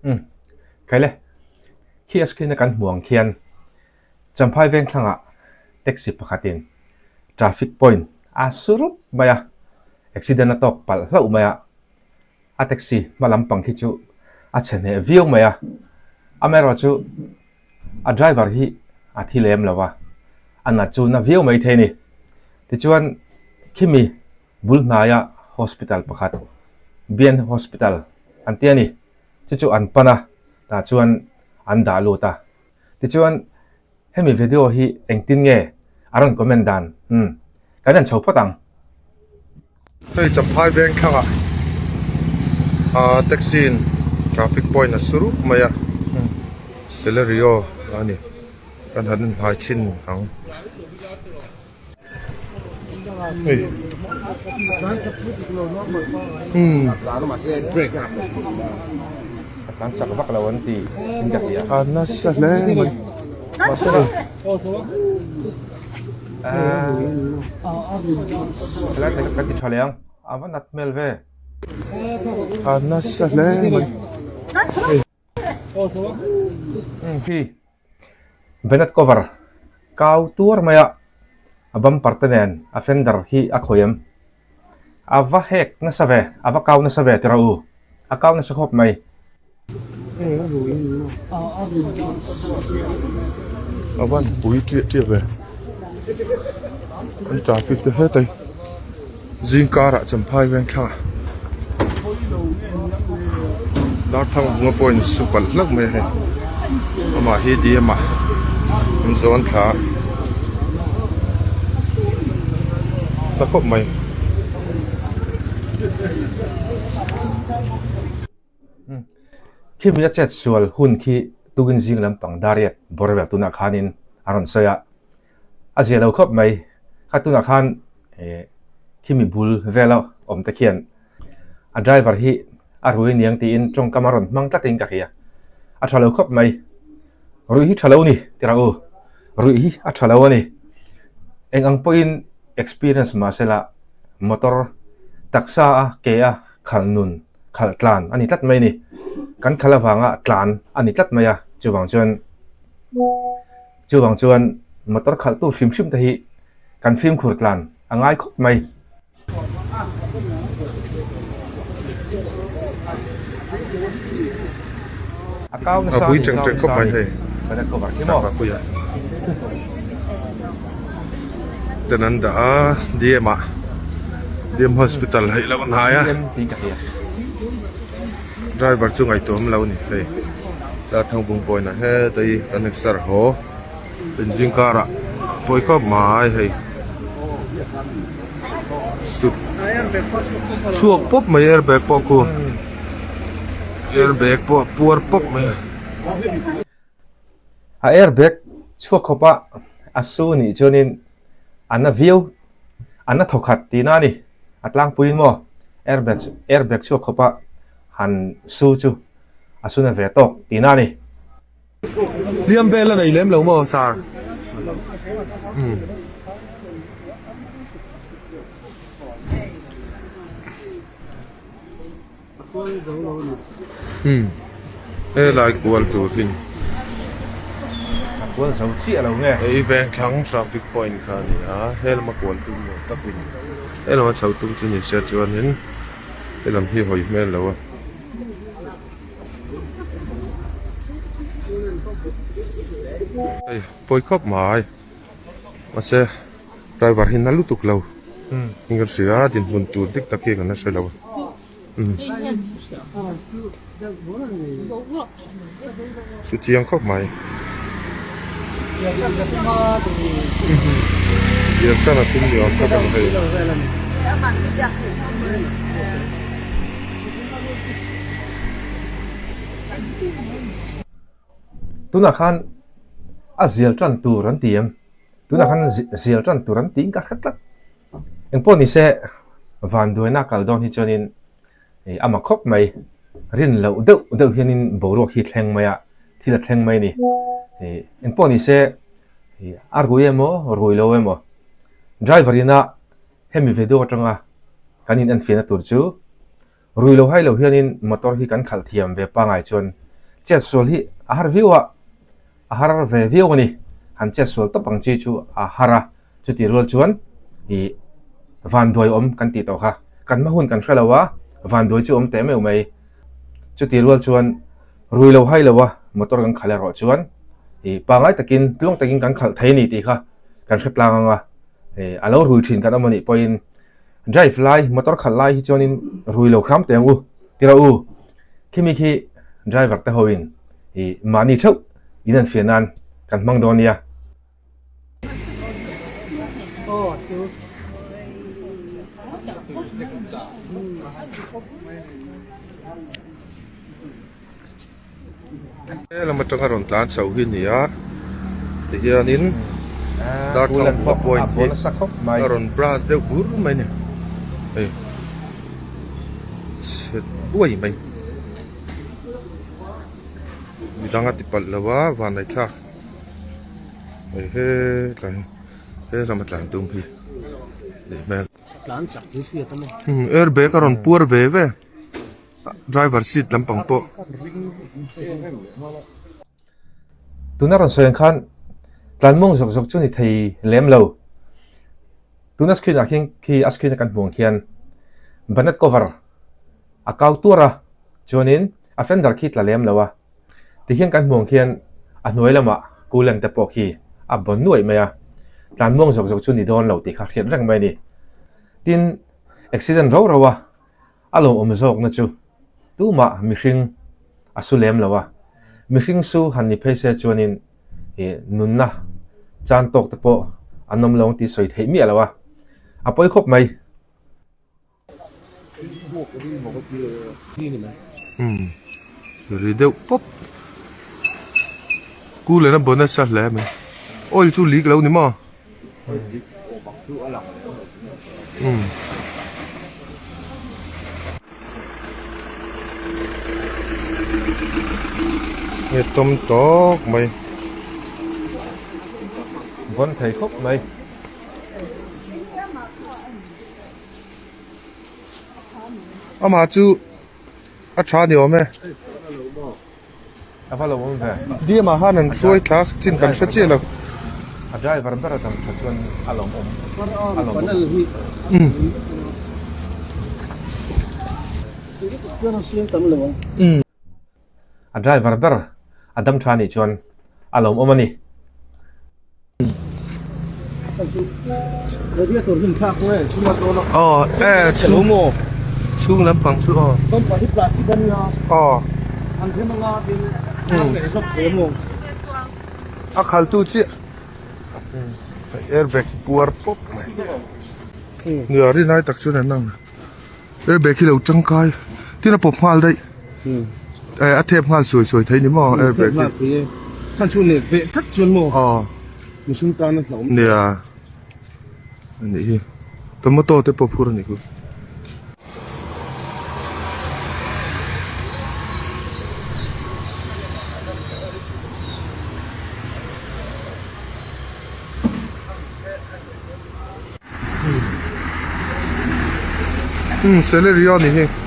Umm Khaile, khi a screen a kan hmuh ang khian Champhai Vengthlangah taxi pakhatin traffic point a su rup mai a, accident a tawk palh hlauh mai a, a taxi hma lampang khi chu a chhe hneh viau mai a, amaherawhchu a driver hi a thi lem lo a, a nat chu na viau mai thei a ni. Tichuan khimi bul hnaia hospital pakhat Bian Hospital an ti a ni, chu chu an pan a, tah chuan an dah lut a. Tichuan hemi video hi engtin nge a rawn comment dan umm kan en chho phawt ang. Hei Champhai veng thlangah ah taxi in traffic point a su rup mai a, Celerio a ni kan han inhmai chhin ang. A tlan chak vak lo an ti in ka hria. A nasa hle mai. Mahse hei helai te kan ti tha leh ang a va nat hmel ve. A nasa hle mai. Khi bonnet cover kau tuar mai a a bumper te nen a fender hi a khawih em a va hek nasa ve a va kau nasa ve tiraw u a kau nasa khawp mai. A van pui ṭiah ṭiah ve an traffic te heta hi. Zing karah Champhai veng thla Darthang bunga pawhin su palh hlauh mai a hei amah hi DM ah an zawn thla ta khawp mai. Khimi a chet sual hun khi tukin zing lampang Dariat bawr vel tunah khanin a rawn sawi a. A zia lo khawp mai. Kha tunah khan eh khimi bul vela awm te khian a driver hi a rui aniang tiin tawngkam a rawn hmang tlatin ka hria. A tha lo khawp mai. Ruih hi tha lo ni ti rawh u. Ruih hi a tha lo a ni. Eng ang pawhin experience mahsela motor taksa a ke a khalh nun khalh tlan a ni tlat mai a ni. Kan khalh avanga tlan a ni tlat mai a chuvang chuan. Chuvang chuan motor khalhtu hrim hrim te hi kan fimkhur tlan a ngai khawp mai. A kau nasa a ni, kau nasa a ni. Kan cover khi maw? Ten an dah a DM ah DM hospital hei lo hnai a. DM tiin ka hria. Driver chu ngaihtuah awm lo a ni hei Darthangbung pawhin a heta hi kan exer haw inzing karah pawi khawp mai hei sup chhuak pawp mai airbag pawh khu airbag pawh a puar pawp mai. A airbag chhuak khawpa a su nih chuanin a na viau a na thaw khat tihna a ni a tlangpuiin maw airbag airbag chhuak khawpa han su chu a su na ve tawk tihna a ni. Hliam vel a nei lem lo maw sir? Umm. Umm helai kual tur hi A kual zo chiah lo nge? Hei vengthlang traffic point kha a ni a, he lama kual tum lo takin he lama chho tum chu ni se chuanin he lam hi hawi hmel lo a. Hei pawi khawp mai mahse driver hi na lutuk lo in ka hria a dinhmun tur dik tak hi kan la hre lo a su chiang khawp mai ziah tan a tum ni awm tak a ni hei. Tunah khan a zial tan tur an ti em? Tunah khan zial tan tur an tiin ka hre tlat. Engpawh ni se vanduaina kal dawn hi chuanin a ma khawp mai. Rin loh deuh deuh hianin boruak hi thleng mai a, thil a thleng mai a ni. Engpawh ni se a rui emaw rui lo emaw driver ina hemi video atanga kan in enfiahna tur chu Rui lo hai lo hianin motor hi kan khalh thiam ve pangai chuan Chet sual hi a har viau a, a har ve viau a ni. Han chet sual tawp ang chi chu a har a, chuti rual chuan ih vanduai awm kan tih tawh kha. Kan hma hun kan hre lo a, vanduai chu awm teh meuh mai. Chuti rual chuan rui lo hai lo a motor kan khalh erawh chuan ih pangngai takin tluang takin kan khalh thei a ni tih kha kan hre tlang ang a, ih a lo rui thin kan awm a nih pawhin Drive lai, motor khalh lai hi chuanin rui lo hram teh ang u, ti rawh u. Khimi khi driver te hoin ih mahni theuh in an fiah nan kan hmang dawn nia. He lam atanga rawn tlan chho hi ni a tihianin darthlalang hma point hi a rawn brush deuh bur mai a ni hei chhe duai mai midang a ti palh lo a vanlai thlak hei hetlai hi he lama tlan tum hi nih hmel airbag a rawn puar ve ve. Driver seat lampang pawh. Tuna rawn sawi ang khan tlanmawng zawk zawk chu ni thei lem lo. Tuna screen ah khian khi a screen a kan hmuh ang khian bonnet cover a kau tuar a chuanin a fender khi tla lem lo a. Tihian kan hmuh ang khian a hnuai lamah coolant te pawh khi a bawn nuaih mai a. Tlanmawng zawk zawk chu ni dawn lo tih kha hriat reng mai a ni. Tin, accident rau rau a. A lawmawm zawkna chu tumah mihring a su lem lo a, mihring su han ni phei se chuanin ih nunna chan tawk te pawh an awm lo ang tih sawi theih miah lo a, a pawi khawp mai. Umm ri deuh pawp cooler a bonus a hle mai oil chu leak lo ni maw. Nge tawm tawk mai. Vawn thei khawp mai. Amah chu a tha ni awm e. A va lo awm ve. Diam ah khan an hruai thla chin kan hre chiah lo. A driver ber a dam tha chuan a lawm awm a lawm awm. A driver ber a dam tha nih chuan a lawm awm a ni. Aw e chhung chhung lampang chu aw aw a khal tu chiah airbag puar pawp mai nia rin lai tak chuan an ang airbag hi lo tangkai tin a pawp nghal daih a thep nghal suai suai thei ni maw airbag hi aw. Nia anih hi tomato te pawh phur anih chu. Umm celery a nih hi.